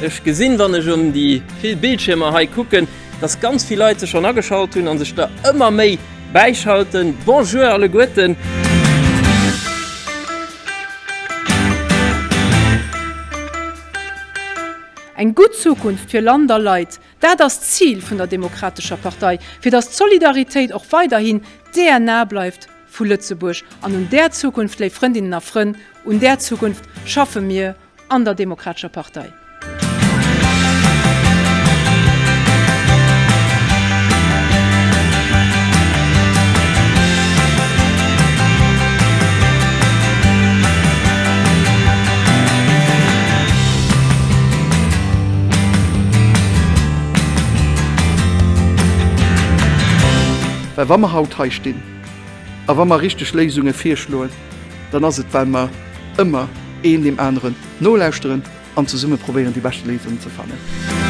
Ech gesinn, wann ech un déi vill Bildschiermer hei kucken, dass ganz vill Leit sech schonn ageschalt hunn a sech der ëmmer méi bäischalten. Bonjour alleguerten. Eng gutt Zukunft fir Land a Leit, dat ass d'Zil vun der Demokratescher Partei, fir datt d'Solidaritéit och weiderhin d'DNA bleift vu Lëtzebuerg. An un där Zukunft, léif Frëndinnen a Frënn, un där Zukunft schaffe mir an der Demokratescher Partei. Well wa mer haut hei stinn a wa mer richteg Léisunge virschloen, dann ass et, well mer ëmmer een deem aneren nolauschteren an zesumme probéieren, déi beschte Léisungen ze fannen.